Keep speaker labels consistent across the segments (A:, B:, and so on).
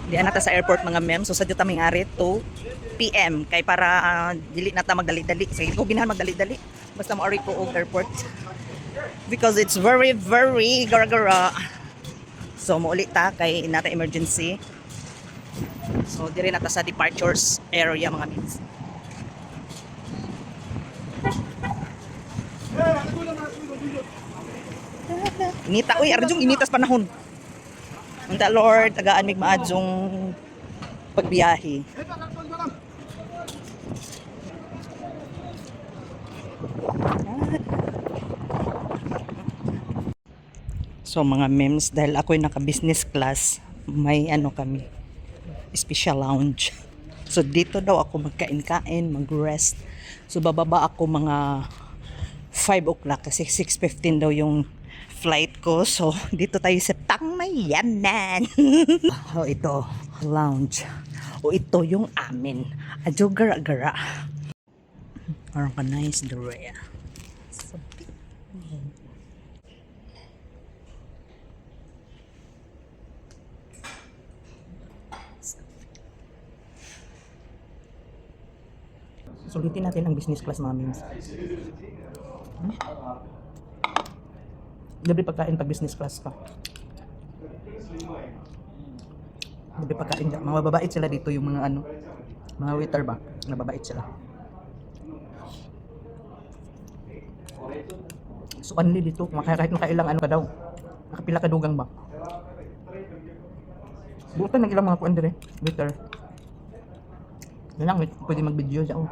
A: Di na ta sa airport, mga ma'am. So sa ta may ari 2 PM kay para dili na ta magdali-dali. Sige ko ginahan magdali-dali. Basta mo-ari ko og airport. Because it's very very gara-gara. So muuli ta kay nata emergency. So diri na ta sa departures area, mga mins. Inita, uy, arjong initas panahon. Unta Lord, tagaan mig maadjong pagbiyahe. So mga memes, dahil ako'y naka-business class, may ano kami, special lounge. So dito daw ako magkain-kain, mag-rest. So bababa ako mga 5 o'clock kasi 6:15 daw yung flight ko. So dito tayo sa Pangmayaman. Oh, ito, lounge. O ito yung amin. Adyo gara-gara. Parang ka nice Dorea. So, sulitin natin ang business class, mga memes. Libre pagkain pag business class ka. Libre pagkain dyan. Mga babait sila dito yung mga ano, mga waiter ba? Nababait sila. So only dito, kahit makailang ano ka daw. Nakapila ka dugang ba? Butan ng ilang mga kuan dire, waiter. Yan lang, pwede mag-video siya. Oh.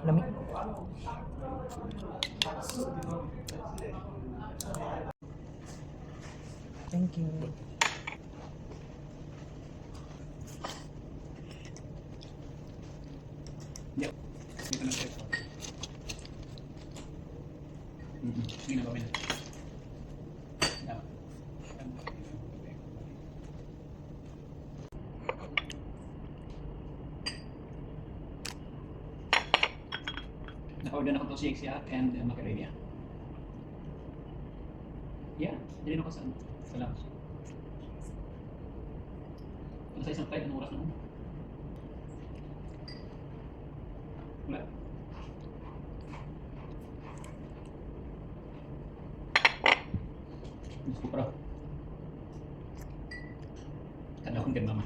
A: Lami. Thank you.
B: Yep. Dito na sa airport. Sige na, kami na. Tama. Naka-order na ko to si Xia and Macarena. Yeah, dili na ko sa ano, sa lounge. Ano sa isang flight, anong oras naman? Wala. Diyos ko para. Tanda kong kay mama.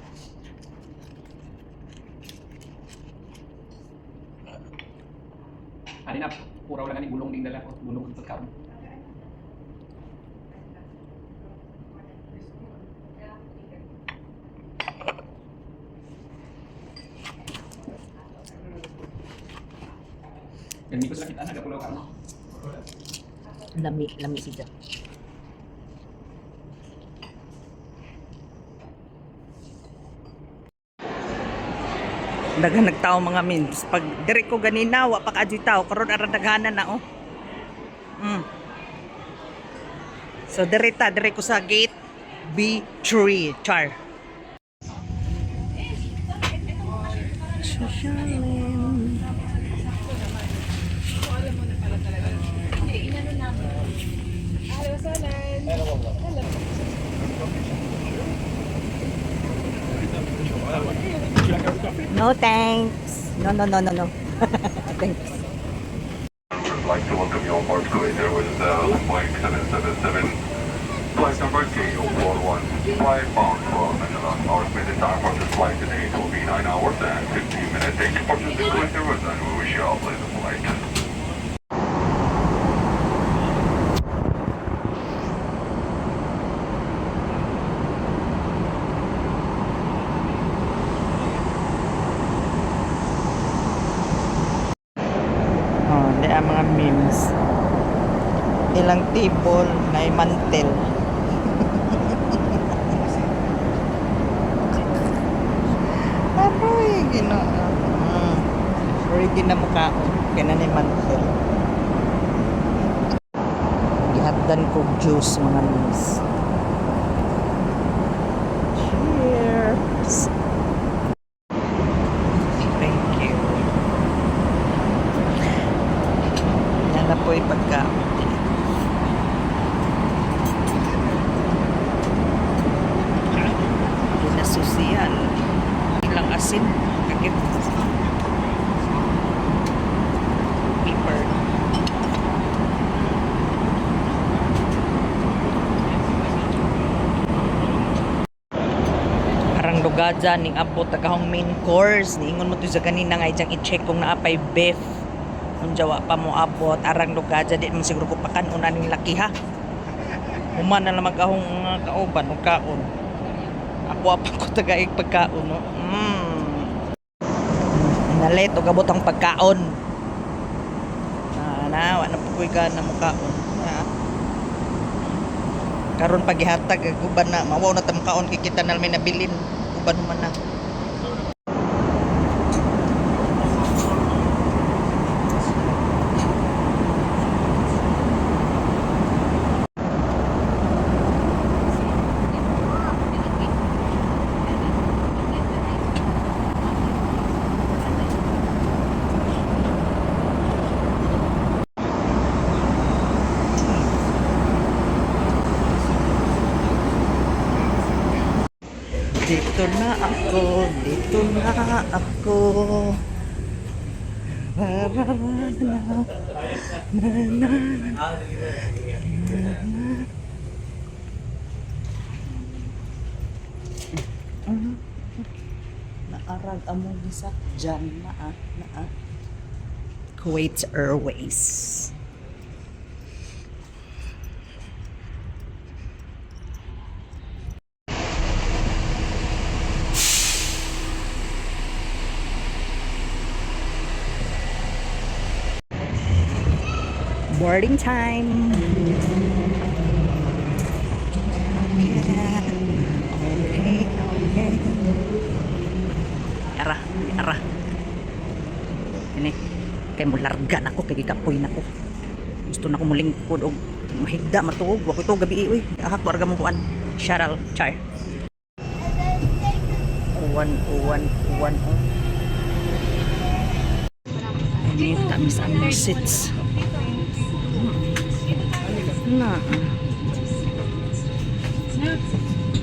B: Ani na, puraw lang ani gulong ding dala ko, gulong ang pagkaon. Ganito ko sila kita, nagapulaw ka ano.
A: Lami, lami siya. Daghan nagtao, mga mins. Pag dire ko ganina, wa pa kaadyoy tao. Karon ara daghanan na oh. So dire ta, dire ko sa gate B3, char. No thanks. No. Thanks.
C: Would like to welcome you on board Kuwait Airways Boeing 777, flight number KO41, flight bound for Manila. Our estimated time for this flight today will be 9 hours and 15 minutes. Thank you for choosing Kuwait Airways and we wish you a pleasant flight.
A: Oh, di ang mga memes. Ilang table na mantel. Aroy, ginoo. Ready na mukhaon. Kaya na ni mantel. Gihatdan kog juice, mga memes. Cheers! Thank you. Asin. Kagit. Paper. Arang lugadja ning abot tagahong main course. Niingon mo to sa ganina nga ijang i-check kung naapay beef. Unja wa pa mo abot arang lugadja, di man siguro ko pakan-una ning laki ha. Human na lang mag-ahong mga kauban o kaon. Ako pa ko tagaig pagkaon no. Nalet og abot ang pagkaon. Na na wa na pukoy gana mo kaon. Na. Karon paghihatag ag uban na mawaw na ta kaon kay kita na may nabilin. Uban man na. Dito na ako, dito na ako. Ra, ra, ra, na, na, na, na, na. Naarag among gisakjan naa naa. Kuwait Airways. Boarding time. Okay. Ara, ara. Ini kay mo larga na ko kay gikapoy na ko. Gusto na ko mulingkod og mahigda matuog wa ko to gabi uy. Ahak arga mo kuan. Sharal char. Uwan, uwan, uwan. Oh. Ini kami sa among seats. Na.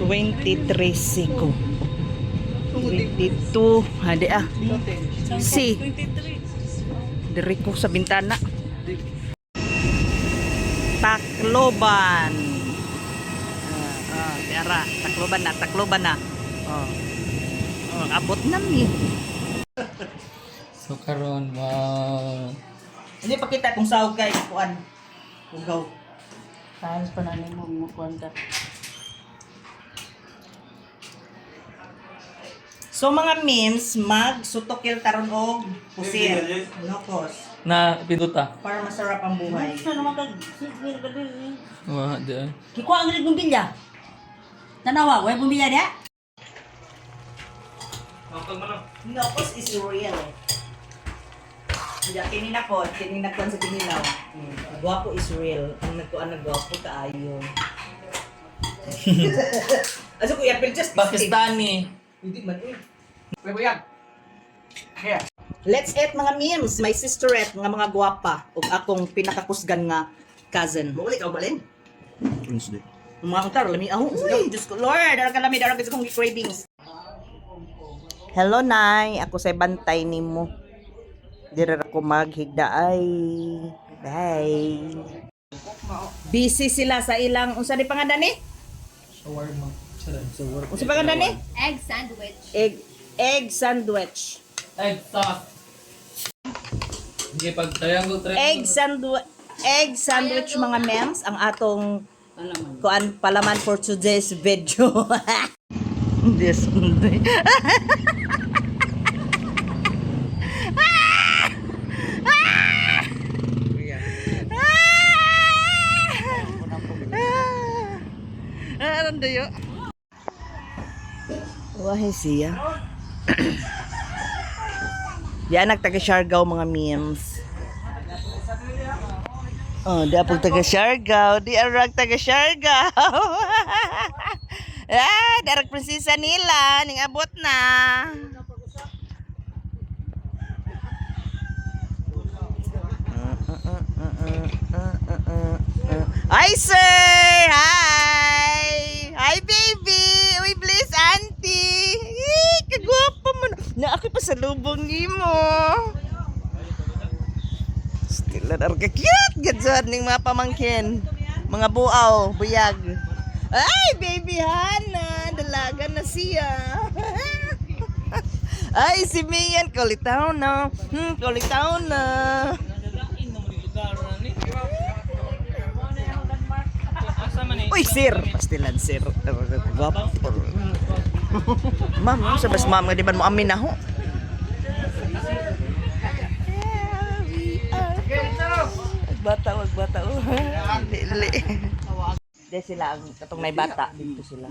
A: 23 siko. 22. Hadi ah. Si. Diri ko sa bintana. Tacloban. Ah, ah, di ara. Tacloban na, Tacloban na. Oh. Oh, abot na mi.
B: So karon, wow.
A: Hindi pakita kung sahog kay kuan. Ugaw.
D: Tiles pa na nimo mo kwenta.
A: So mga memes, mag sutokil taron og pusir. Nokos.
B: Na pinduta.
A: Para masarap ang buhay.
D: Ano naman kag sige ka din.
B: Wa di ay.
D: Kikuha ang rin bumbilya. Tanawa, way bumbilya dia.
A: Nokos is real. Hindi, kini na po, kini na sa kinilaw. Gwapo is real. Ang nagkuan na gwapo kaayo. Asa ko i-appeal just
B: Pakistani.
A: Hindi man uy. Let's eat mga memes, my sisterette nga mga gwapa ug akong pinakakusgan nga cousin. Muli ka balin? Mga untar lami aho. Uy, Diyos ko Lord, dara ka lami, dara ka sa kong cravings. Hello nay, ako sa bantay nimo. Dira ra ko maghigda ay. Bye. Busy sila sa ilang unsa ni pangalan ni?
B: Shawarma. Charan.
A: Unsa pangalan ni?
E: Egg sandwich.
A: Egg egg sandwich.
B: Egg sauce. Hindi pag triangle triangle.
A: Egg sandwich mga mems ang atong kuan palaman for today's video. This Sunday. Aran dayo. Wahi siya. Yan nagtaga Siargao mga memes. Oh, di apog taga Siargao, di arag taga Siargao. Ah, darag prinsesa nila ning abot na. Hi, sir! Hi! Hi, baby! Uy, bliss, auntie! Eh, kagwapo mo na. Pasalubong nimo. Still ar ka cute gud ning mga pamangkin. Mga buaw, buyag. Ay, baby Hana, dalaga na siya. Ay, si Mian, kulitaw na. Kulitaw na. Uy, sir! Pastilan, sir. Gwapo. Ma'am, sa bas ma'am nga di ba mo amin na ho? Bata, wag bata. Dili. Di sila ang katong may bata dito sila.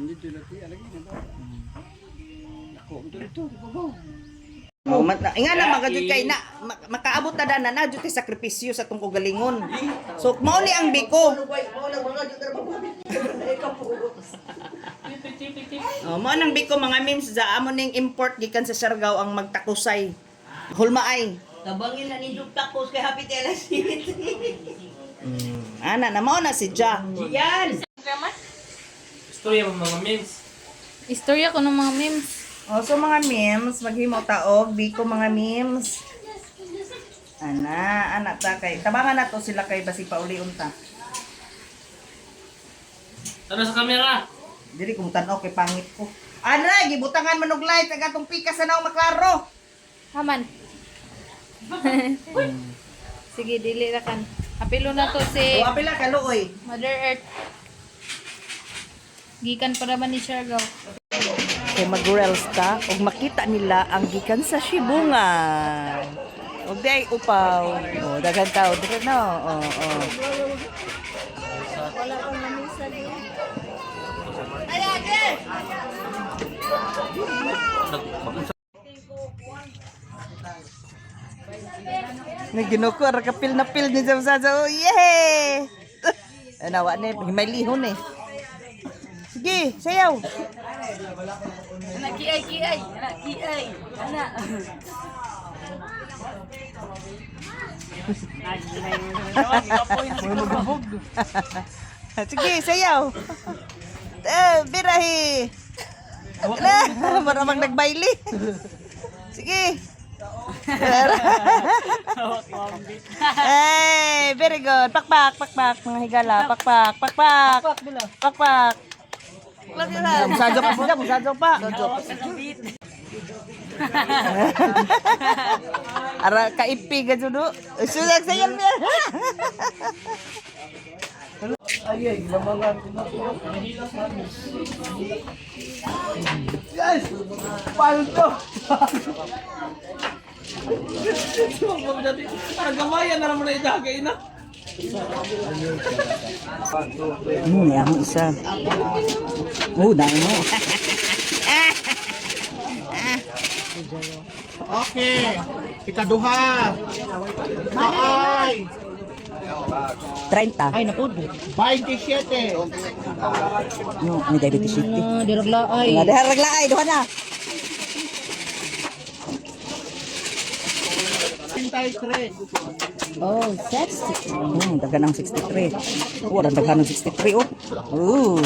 A: Oh, mat nga na magajud kay na makaabot na dana na jud kay sakripisyo sa tong kagalingon. So mao ni ang biko. Oh, mao nang biko mga memes za amo ning import gikan sa Siargao ang magtakusay. Hulmaay.
D: Tabangin na ni Takos kay Happy Tela City.
A: Ana na mao na si Ja.
D: Yan!
E: Istorya mo mga memes.
F: Istorya ko ng mga memes.
A: Oh, so mga memes, maghimo ta og biko mga memes. Ana, ana ta kay tabangan na to sila kay basi pauli unta.
E: Ano sa camera?
A: Dili ko tan-aw kay pangit ko. Ana, gibutangan man og light ang atong pikas sa naong maklaro.
F: Haman. Sige, dili ra kan. Apilo na to si
A: O apila ka luoy.
F: Mother Earth. Gikan para ba ni Siargao?
A: Kay mag-reels ta ug makita nila ang gikan sa Shibungan. Ug di ay upaw. Oh, daghan tao dire no. Oh, oh. Naginuko ra kapil na pil ni sa sa. Oh, yay! Anawa ni himay lihon eh. Sige, sayaw.
D: Anak, kiay, kiay! Anak, kiay! Anak!
A: Sige, sayaw. Eh, birahi. Na, para mang nagbaili. Sige. Hey, very good. Pakpak, pakpak, mga higala. Pakpak, pakpak. Pakpak. Musadyo pa sila, musadyo pa. Ara kaipi ka judo. Sulag sayaw niya.
B: Palto! Para gamayan na naman na idagay na.
A: Ang isa. Oh, dami mo.
G: Okay. Ikaduha. Ay,
A: 30. Ay,
G: 27.
A: No, may diabetes city. Diraglaay. Diraglaay, duha na.
G: 33.
A: Oh, sexy. Daghan ang 63. Oh, daghan ang 63 oh. Ooh.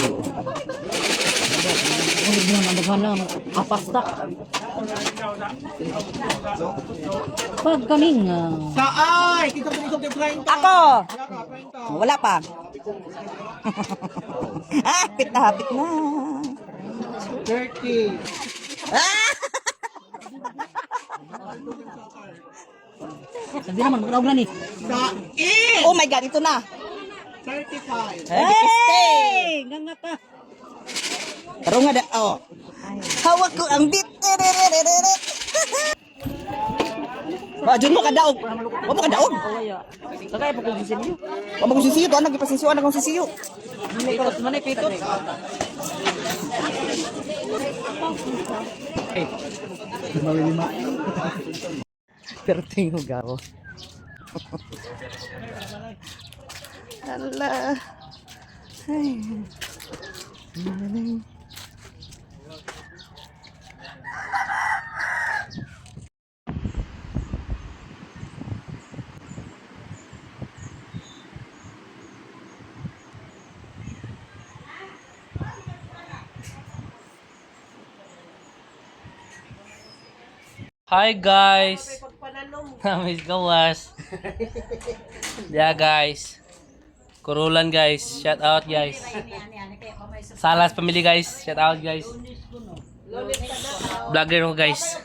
D: Pag kaming
G: Kaay, kita ko dito 30.
A: Ako.
G: Wala ka, 30.
A: Wala pa. Ah, hapit na, hapit na.
G: 30.
A: Ah!
D: Sabi naman, magkaroon na ni.
G: Sa
A: Oh my God, ito na.
G: 35.
A: Hey!
D: Nga ka!
A: Taro nga da, oh. Hawak ko ang bit. Ba, dyan mo kadaog. Wa mo kadaog.
D: Sakay pa kong sisilyo.
A: Wa mo kong sisiyo. Tuan, nagipasisiyo. Anak kong sisiyo.
D: Pitot man eh, pitot.
A: Pero tingog ako. Ala. Ay.
E: Hi guys. Namiss gawas. Yeah guys. Kurulan guys. Shout out guys. Salas family guys. Shout out guys. Vlogger ko guys.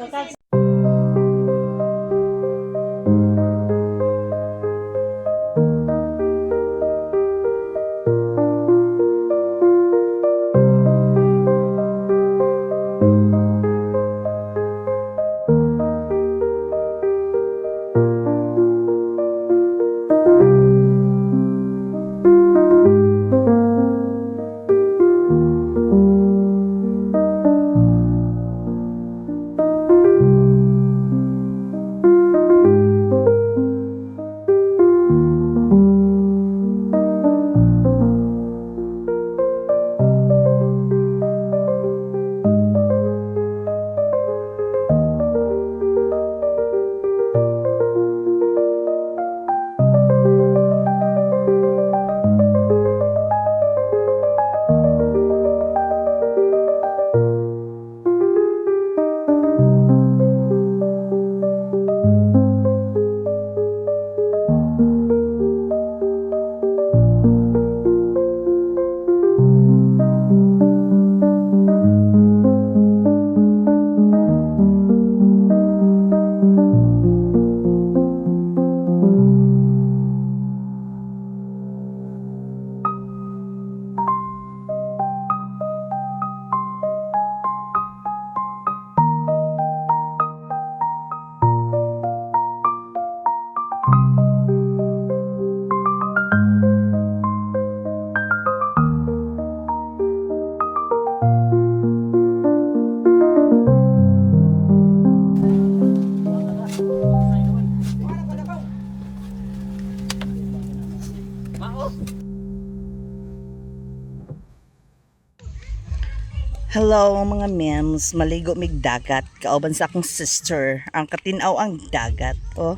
A: Hello mga mems, maligo mig dagat kauban sa akong sister. Ang katinaw ang dagat. Oh.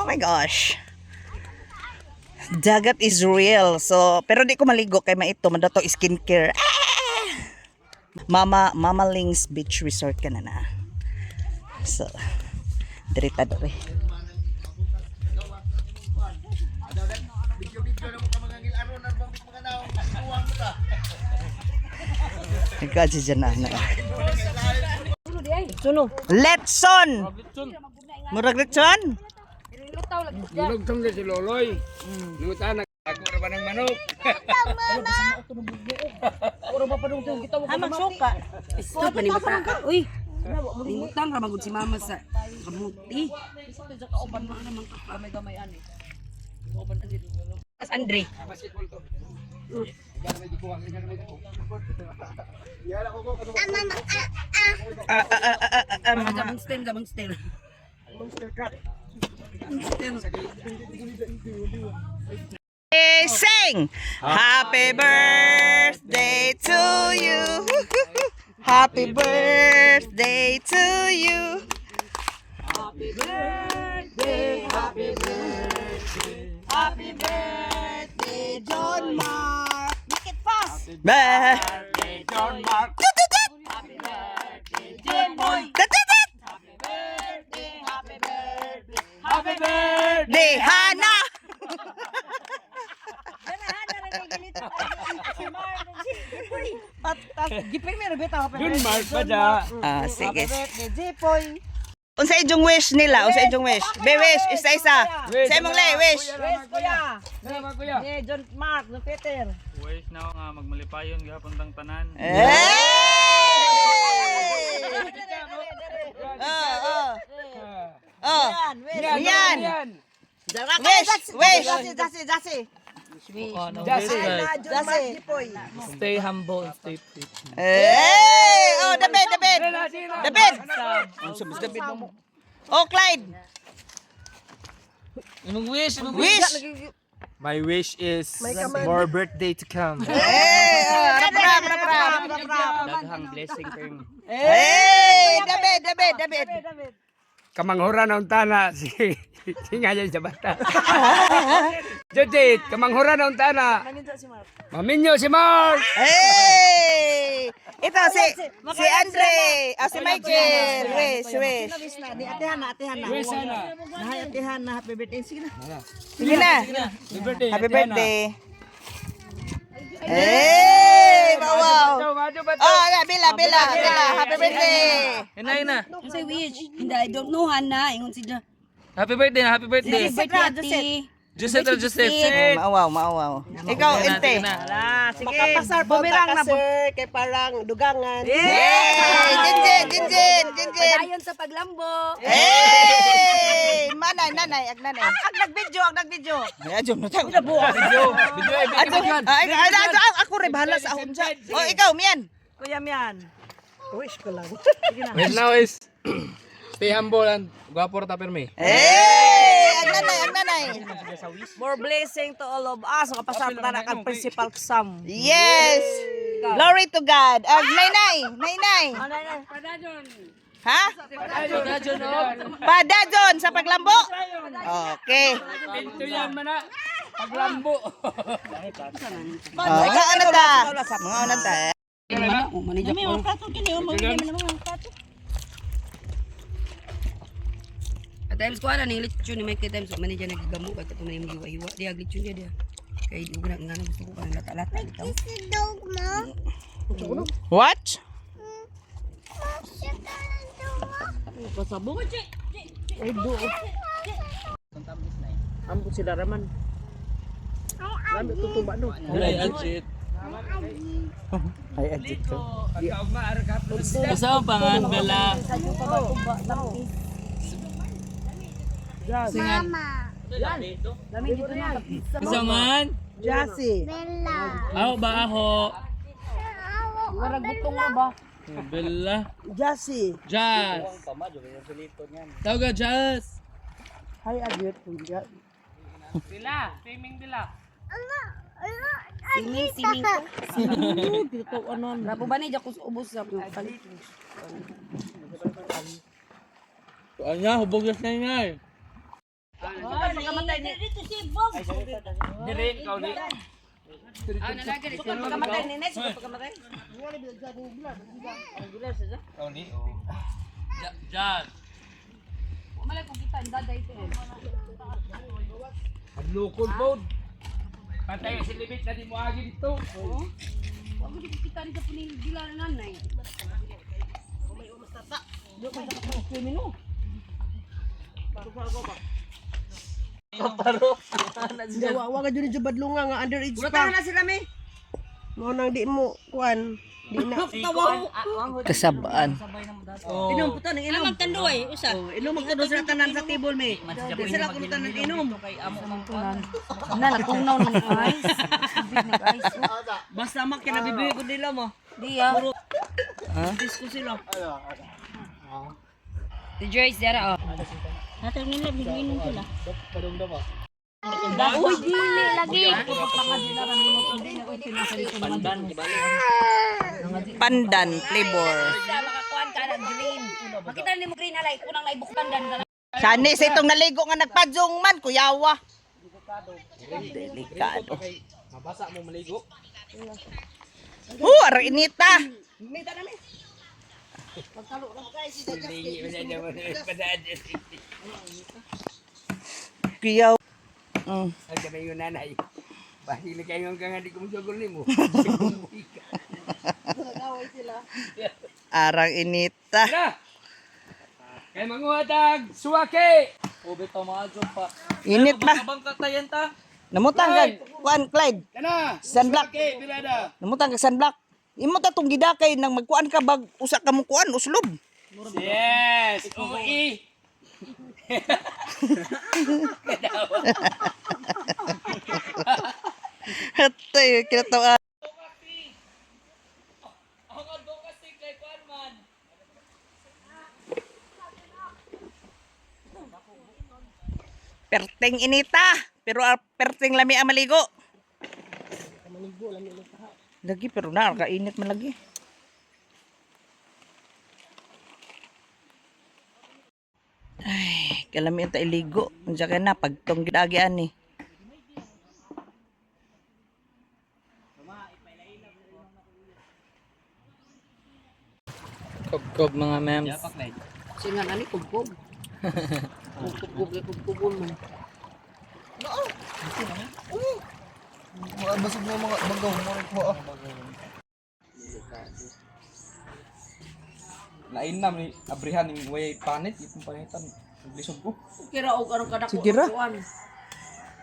A: Oh my gosh. Dagat is real. So, pero di ko maligo kay maito man dato skincare. Ah! Mama Ling's Beach Resort ka na na. So, diri ta diri. Nagkaadyo dyan na. Na. Letson! Murag letson?
H: Nulog si Loloy. Nungutan ako ra ba ng manok?
D: Stop pa ni bata. Uy. Limutang ra magud si mama sa kamuti. As Andre.
A: Ah,
D: Gamang stem, gamang stem.
A: Eh, sing! Happy birthday to you. Happy birthday to you. Happy birthday, happy birthday, happy birthday, John Mark. Make it fast. Birthday, John Mark. Happy birthday, John Boy. Happy birthday, happy birthday, happy birthday, Hannah.
H: Yun Mark ba da?
A: Ah, sige. Unsa inyong wish nila? Unsa inyong wish? Be wish, isa-isa. Sa imong lay, wish.
H: Salamat kuya.
B: Wish na ako nga magmalipayon gihapon tang tanan.
A: Hey! Oh, oh. Oh. Yan. Wish, wish.
E: Stay humble and stay fit.
A: Hey! Oh, the bed, the bed. The bed. Oh, Clyde.
E: Imong wish, imong
A: Wish.
H: My wish is more birthday to come.
A: Hey, oh, rap, rap, rap, rap.
B: Daghang blessing kay
A: Hey, the bed, the bed, the bed.
H: Kamanghura na unta na si singayan sa bata. Judith, kamanghura na unta na. Maminyo si Mark.
A: Hey! Ito si si Andre, ah, si Michael. Wish, wish.
G: Ate Hana, Ate Hana.
H: Wish na.
G: Nahay Ate Hana, happy birthday. Sige na.
A: Sige na.
H: Happy birthday.
A: Happy birthday. Hey! Wow!
H: Macho ba?
A: Oh, yeah, Bella, Bella, Bella. Happy birthday.
E: Hinay na.
D: Say wish. Hindi, I don't know, Hana. Ingon siya.
E: Happy birthday na, happy birthday.
D: Happy birthday, ate.
E: Josette or Josette.
A: Maawaw, maawaw. Ikaw, Ente.
G: Makapasar po ta ka, sir, kay parang dugangan.
A: Hey! Jinjin, Jinjin, Jinjin.
D: Padayon sa paglambo.
A: Hey! Manay, nanay, ag nanay. Ag nag-video, ag nag-video. Ay, adyo na tayo.
E: Video, video,
A: Adyo, ay, ay, ay, ay, ako rin bahala sa ahon siya. Oh, ikaw, Mian.
G: Kuya Mian. Wish ko lang.
E: Right now is stay humble and gwapo ta permi.
A: Hey! Ag nanay, ag nanay.
I: More blessing to all of us. Makapasar pa na kang Principal Sam.
A: Yes! Glory to God. Ag naynay, naynay. Ha? Padajon sa paglambo. Okay.
H: Ito yan man na. Paglambo.
A: Oh, ikaw ano ta? Mga ano ta?
D: Oh, manager ko. At times ko ana ning lechon ni Mike times manager nagigamo kay katong man hiwa-hiwa diya lechon diya diya. Kay di ko na nga gusto ko kanang lata-lata bitaw.
A: What?
G: Ambot sila raman. Lami tutuba no.
E: Ay, Ajit.
A: Ay, ajit ko.
E: Kasama pa nga, Bella. Mama. Kasangan?
G: Jassy.
E: Ako ba ako?
F: Warag butong na ba?
E: Bella.
G: Jassy.
E: Jazz. Tawag ka, Jazz.
G: Hi Ajit.
E: Bila, swimming bila.
D: Singing singing ko. Rabo ba ni ko ubos sa palit.
E: Ano, hubog na siya nga eh. Dire, ikaw ni.
I: Pagkamatay ni Nes, pagkamatay.
E: Ikaw ni. Jazz.
F: Wala ko kita ang daday ito.
H: Paglukod po. Patay si limit na di mo agi dito.
D: Wa ko kita ni sa puning dila na nanay.
G: Wa wa ka jud badlunga nga underage pa.
I: na sila mi.
G: Mao nang di mo kuan. Di na.
A: Kasabaan.
I: Inom puto nang inom.
D: Ang tanduay usa.
I: Oh, inom ang kuno sila tanan sa table mi. Di sila kuno tanan inom.
D: Na natugnaw ng ice. Tubig ng ice.
I: Basta man kinabibi ko nila mo.
D: Diya.
I: Disco sila.
D: The Joyce dara oh.
F: Uy, dili lagi.
A: Pandan flavor.
D: Makakuan ka ng green. Makita nimo green alay kunang naibuk pandan.
A: Sani sa itong naligo nga nagpadzong man, kuyawa. Delikado.
E: Mabasa mo maligo.
A: Oh, ara inita. Kuyaw.
H: Ang kami yung nanay. Bahili kayo ang nga di ko musugol nimo.
A: Arang inita.
H: Na. Kay manguha tag suwake.
E: Ube pa mga pa.
A: Init ba?
E: Abang katayan ta.
A: Namutang kag kuan Clyde.
H: Kana.
A: Sunblock.
H: Suwake bilada.
A: Namutang kag sunblock. Imo ta tong gidakay nang magkuan ka bag usa ka mo kuan uslob.
H: Yes. UI.
A: Hatay kinatawa.
E: Ang advocacy kay kuan man.
A: Perteng inita, pero perteng lami ang maligo. Lagi pero na kainit man lagi. Kalami ta iligo. Unsa ka na pagtong gidagi ani.
B: Kob-kob mga mems.
D: Singan ani kubkob. Kubkob kubkobon man.
H: Basag na mga bagaw mo ko.
B: Lain na ni abrihan ning way panit itong panitan. Lisod ko.
D: Kira og aron kadako.
A: Sige ra.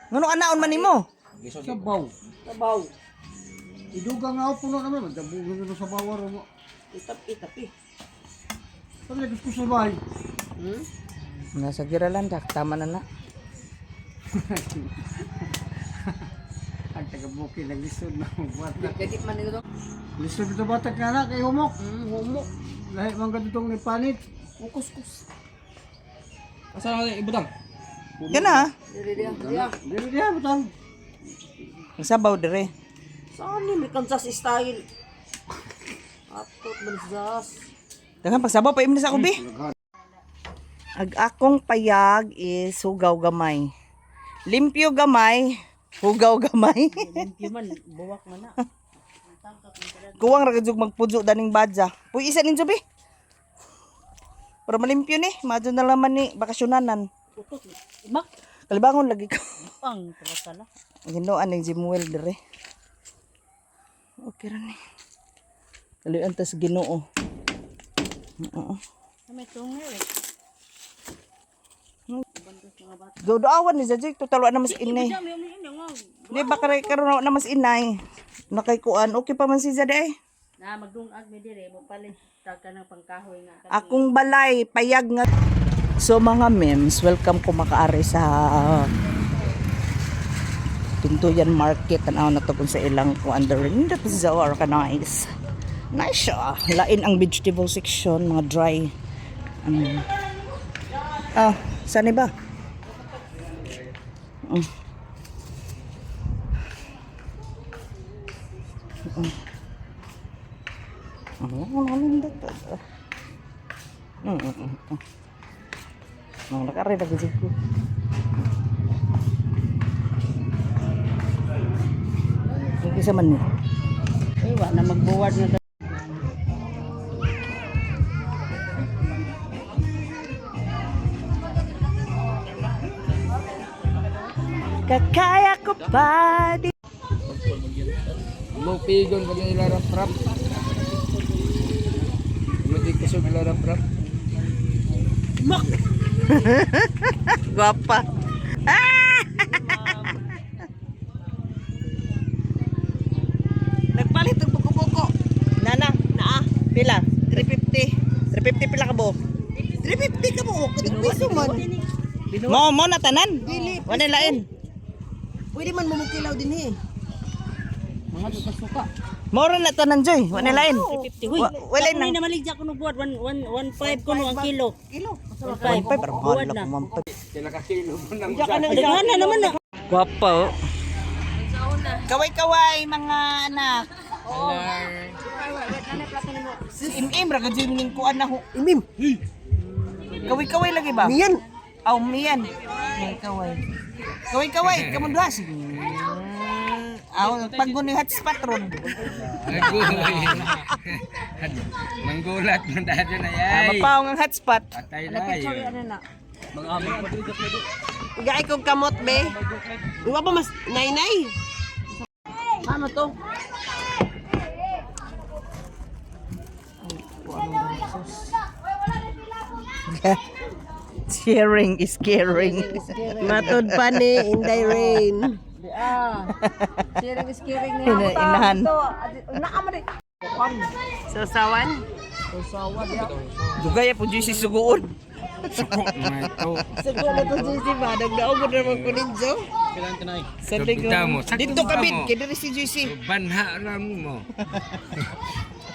A: Ngano anaon man nimo?
B: Lisod.
H: Sabaw.
D: Sabaw.
H: Iduga nga ako puno naman, magdabugan na sa bawar mo.
D: Itap itapi.
H: Sabi na gusto sa bahay.
A: Nasa giralan dak tama na na.
H: Ang taga-bukid ng lisod na bata.
D: Dili man nito.
H: Lisod ito bata ka na kay humok.
D: Humok.
H: Lahi man kadtong ni panit.
D: Ukus-kus.
B: Asa na ibutang?
A: Kana.
D: Dili diya. Diya.
H: Dili diha butang.
A: Ang sabaw dire.
I: Saan ni may Kansas style? Atot man sas.
A: Daghan pagsabaw pa imni sa ako bi. Ag akong payag is hugaw gamay. Limpyo gamay, hugaw gamay.
I: Limpyo man, buwak man na.
A: Kuwang ra gud magpujo daning badya. Puy isa ninyo bi. Para malimpyo ni, madyo na laman ni bakasyonanan.
I: Utot. Mak,
A: Kalibangon lagi ko.
I: pang tala-tala.
A: Ginoan ning Jimuel dire. Okay ra ni. Kaluyan tas Ginoo. Oo.
I: May tungo eh.
A: Dodoawan ni Jajik, total wa na mas inay. Di ba kare karon na mas inay. Nakaykuan, okay pa man si Jade ay.
I: Na magdungag mi dire mo palit ta ka ng pangkahoy nga.
A: Akong balay, payag nga. So mga mems, welcome ko makaari sa Pintuyan Market. Tanaw na to kung sa ilang kuan diri. Nindot sa ka nice. Nice siya. Lain ang vegetable section, mga dry. Ano. Ah, saan ba? Oh, ano nindot. Nang nakari na gud ko. Yung isa man ni.
I: Eh wa na magbuwad nga.
A: Kakaya ko pa di.
H: Mo pigon pag nila rap rap. Mo di kusog ila rap rap.
A: Gwapa. Ah! Nagpalit og buko-buko. Nana, naa, pila? 350. 350 pila ka buok? 350 ka buok. Piso man. Mo mo na tanan. Dili. Wala lain.
G: Pwede man mo mukilaw din eh.
I: Mga suka.
A: Moro na tanan Joy. Wala lain.
I: 350 huy.
A: Wala
I: Ako
A: nang
I: na maligya ko no buwad 1 1 1.5 ko no ang kilo.
G: Kilo.
I: 1.5.
A: 1.5 pero mahal
I: Buwad na.
A: ko
H: Kila ka kilo mo nang
I: Daghan na naman na.
A: Gwapa oh. Kaway-kaway mga anak. Si Im-im ra gud ning kuan na ho.
G: Imim.
A: Kaway-kaway lagi ba?
G: Miyan.
A: Aw, miyan. Kaway-kaway. Kaway-kaway kamo duha. Aw, paggun ni hotspot ron.
H: Manggulat man dahil na
A: Ah,
H: yay.
A: mapaong ang hotspot.
H: Patay na yun.
G: Igay kong kamot be. Iwa pa mas nainay.
I: Ano to?
A: Sharing is caring.
G: Matod pa ni Inday Rain.
F: Sharing is caring ni
A: Inahan.
G: Sausawan?
A: Dugay po si suguon.
H: Suko na ito.
G: Sugo na to si ba? Nagdaog na naman ko ninjo.
A: Sa ligo.
H: Kabita mo. Sakto
A: Dito
H: ka
A: kabit
H: mo.
A: kay diri si JC.
H: Banha ra mo.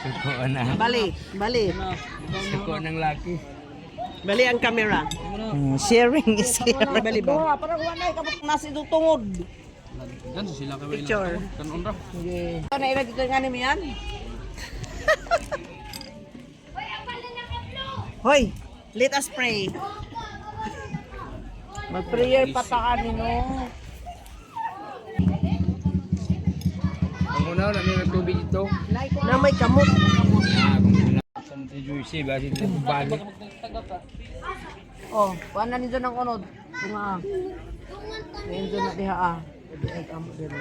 H: Suko na.
G: Bali, bali.
H: Suko ng laki.
G: Bali ang camera.
A: Sharing is caring.
G: Bali ba?
I: Parang wala na kabot nasa itong tungod.
B: Gan sila kay
G: Picture.
B: Kanon ra.
I: Na ila dito nga ni yan.
A: Hoy,
G: Let us pray. Mag-prayer pa ta ani no.
H: Ang una na may tubig dito.
G: Na may kamot.
H: Santa Juicy ba si balik.
D: Oh, kuan na ninyo ng unod. Tunga ah. Ninyo na diha ah. Di ay kamo diri.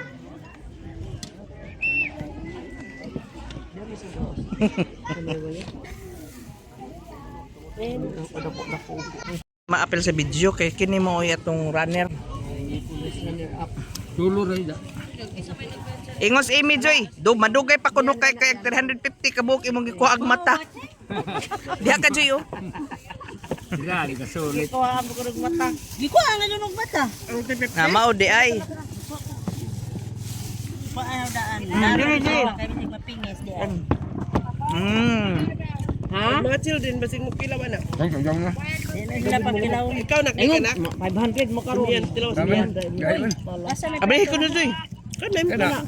G: Maapil sa video kay kini mo oy atong runner.
H: Dulo ra ida.
G: Ingos Amy Joy, do madugay pa kuno kay kay 350 ka buok imong gikuha ang mata. Diha ka Joy oh.
H: Dali ka sulit.
I: Gikuha nga yun og mata.
G: Na mao di ay.
I: Paano daan?
G: Dili di.
I: Kay mapingis di ay.
G: Ha?
J: Mga children, basig mo kilaw na.
H: Ay, kajang na.
I: Sila pagkilaw.
J: Ikaw nak ka na.
I: 500 mo karon.
J: Miyan, tilaw sa
H: Dami.
J: miyan.
H: Gay man.
G: Abri ko na Joy.
J: Kanay mo
H: Kana.
J: na.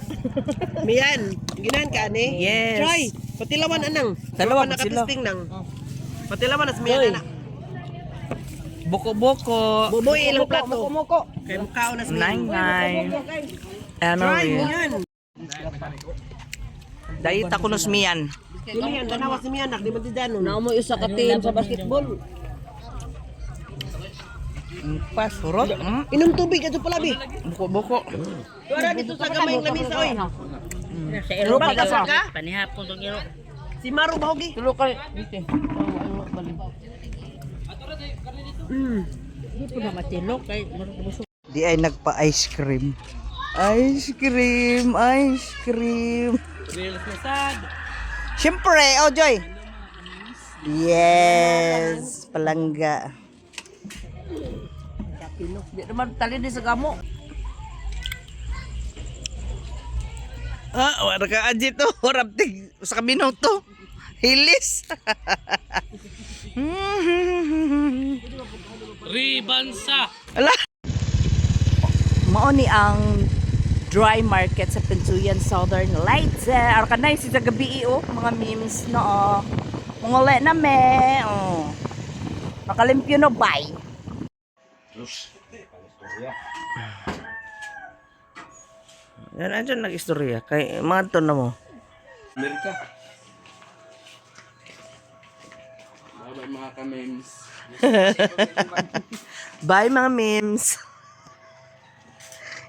J: Miyan, ginahan ka ani?
G: Yes.
J: Try. Patilawan anang.
G: Dalawa
J: Pa
G: man sila.
J: nakatisting nang. Patilawan as miyan ana.
G: Boko-boko.
J: Buboy ilang plato.
I: Muko.
J: Kay mukhaon na sa miyan.
G: Nine nine.
J: Try
G: Emily.
J: miyan.
G: Dayit ako nos miyan.
J: Di miyan, tanawa si miyan nak di man didanon.
I: Nao mo usa ka team sa basketball.
G: Pasurot.
J: Inom tubig adto palabi.
G: Boko-boko.
J: Tuara dito sa gamay ng lamisa oy.
I: Sa iro
J: pa ka?
I: Panihapon tong iro.
J: Si Maro Bahogi.
G: Tulo kay.
I: Di po na matilok kay busog.
A: Di ay nagpa-ice cream. Ice cream, ice cream. Siyempre, oh Joy. Yes, palangga.
I: Di naman tali ni sa gamo.
G: Ah, wala ka aji to. Rabtig sa minuto. Hilis.
E: Ribansa.
G: Ala.
A: Mao ni ang dry market sa Pintuyan Southern Lights. Eh, Arkanay si sa gabi oh, mga memes no. Oh. Mungule na me. Oh. Makalimpyo no bye.
G: Yan andyan nag-istorya kay mga to na mo.
H: Amerika. Bye mga ka-memes.
G: Bye mga memes.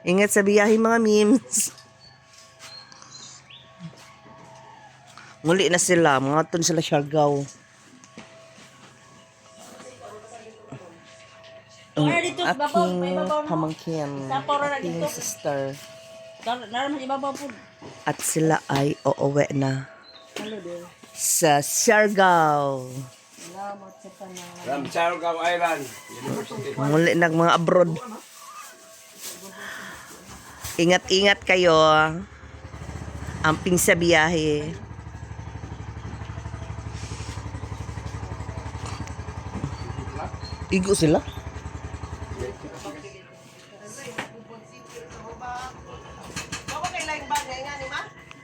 G: Ingat sa biyahe mga memes. Muli na sila, mga ton sila Siargao. Ang aking pamangkin, aking sister.
I: Naraman ibabaw po.
G: At sila ay uuwi na sa Siargao.
H: From Siargao Island University.
G: Muli nag mga abroad. Ingat-ingat kayo. Amping sa biyahe. Igo sila?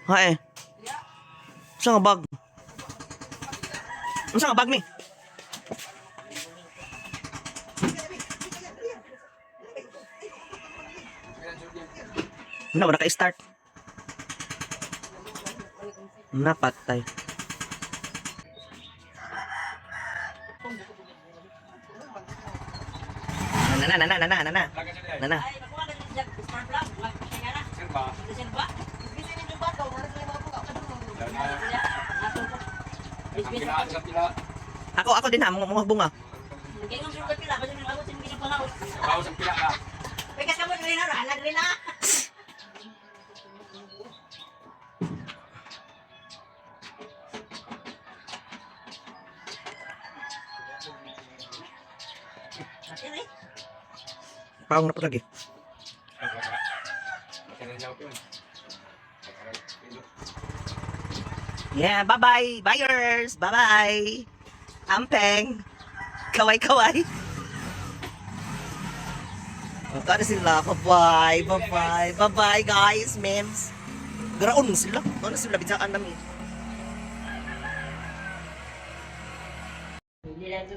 G: Hay. Saan nga bag? Saan nga bag ni? Na, wala ka-start. Napatay. Na na na na na na na. Na na. Ako ako din ha, mga mga bunga. Paong na po lagi. Yeah, bye-bye, buyers. Bye-bye. Ampeng. Kaway-kaway. Magkano sila? Bye-bye, bye-bye, bye-bye, guys, memes. Graon sila. Ano sila? Bitsaan namin.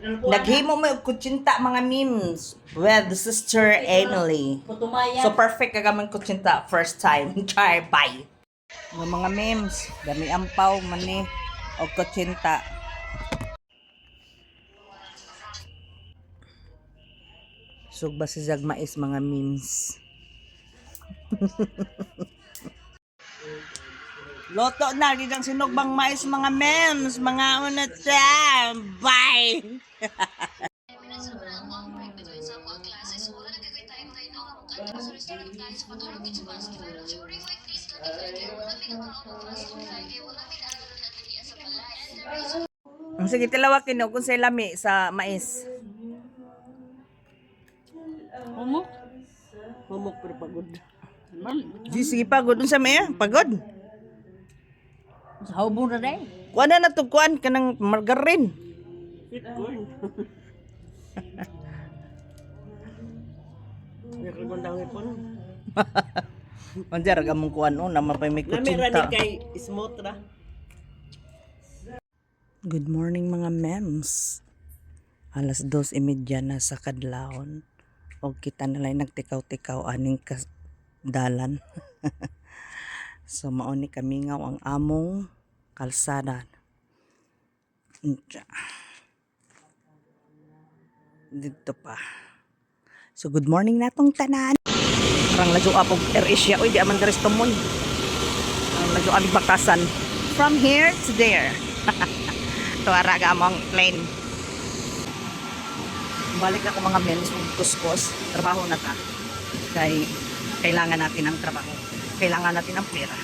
G: Naghimo mo og kutsinta, mga memes, with Sister Emily. So perfect ka gamang kutsinta first time. Char, bye. Mga memes, dami ampaw mani og kutsinta. Sugba si Jag mais, mga memes. Loto na, di lang sinugbang mais, mga memes, mga unat siya. Bye! Sige, tilawakin no, kung sa lami sa mais.
F: Humok.
J: Humok pero pagod.
G: Di, sige, pagod. Unsa may ah? Pagod.
F: Sa hubong na day.
G: Kuan na na to, kuan kanang margarine.
J: Sweet corn. Nakagandang ipon.
G: Manjar among kuan oh, naman pa may
J: Nami ra ni
G: kutsinta.
J: kay smooth ra.
A: Good morning, mga mems. 2:30 na sa kadlawon. O kita nila nagtikaw-tikaw aning dalan. So mao ni kamingaw ang among kalsada. Unsa. Dito pa. So good morning na tong tanan.
G: Parang ladyo apog Air Asia oy, di aman gares tumoy. Ang ladyo amig bakasan.
A: From here to there. Tuara ka among plane.
G: Balik ako, mga mems, ug kuskos, trabaho na ta. Kay kailangan natin ang trabaho. Kailangan natin ang pera.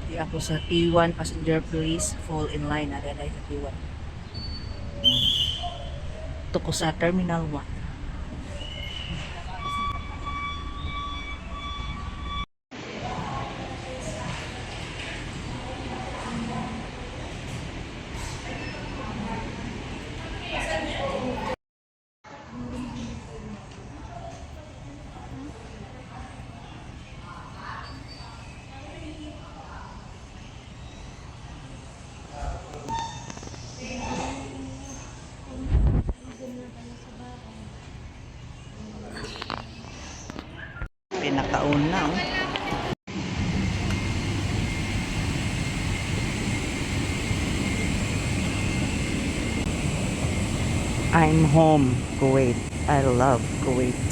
A: Di ako sa P1 passenger, please fall in line na dahil sa P1. Ito ko sa Terminal 1.
G: Pinakauna oh.
A: I'm home, Kuwait. I love Kuwait.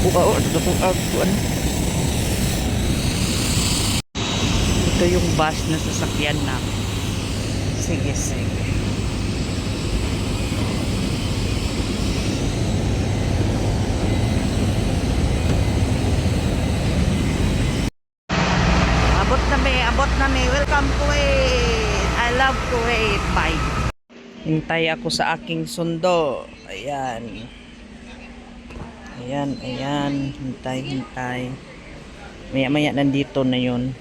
G: Kuha oh, ito kuan.
A: Ito yung bus na sasakyan namin. Sige, sige.
G: Abot na mi, abot na mi. Welcome Kuwait. I love Kuwait. Bye.
A: Hintay ako sa aking sundo. Ayan. Ayan, ayan. Hintay, hintay. Maya-maya nandito na yun.